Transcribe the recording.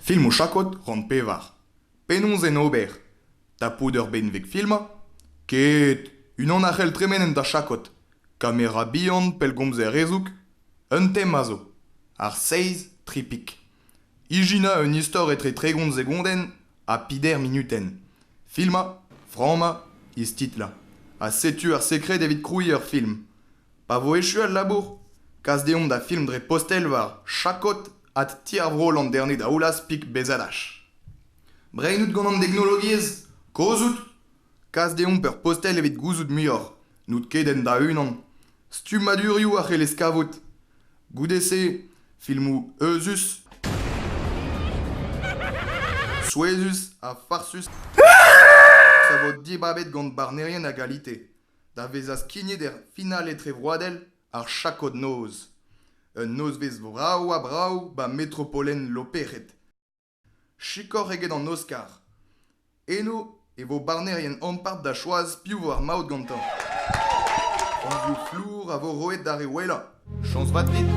Filmoù chakod rann pevar. Penaos en ober? Tapout ur benveg filmañ? Ket, unan a c'hell tremen en da chakod. Kamera bihan, pellgomzer hezoug. Un tem a zo. Ar seizh tripik. Ijinañ un istor etre 30 segondenn ha peder munutenn. Filmañ, frammañ, istitlañ. Ha setu ar sekred evit krouiñ ur film. Pa vo echu al labour, kas deomp da film dre postel war chakod at Ti ar Vro Landerne Daoulaz pik Bezadaj. Brein out gant an deknologiezh? Kozh out? Kas deomp ur postel evit gouzout muioc'h. N'out ket en da-unan. Stummadurioù a c'hellez kavout. Goude-se, filmoù euzhus, souezhus ha farsus a vo dibabet gant barnerien a galite. Da vezañ skignet er final etrevroadel ar chakod noz. Un nozvezh vrav-ha-brav 'ba metropolenn Loperc'hed. Chikoc'h eget an Oscar. Eno e vo barnerien ampart da choaz piv 'vo ar maout gantañ. Anvioù flour a vo roet d'ar re wellañ. Chañs vat dit!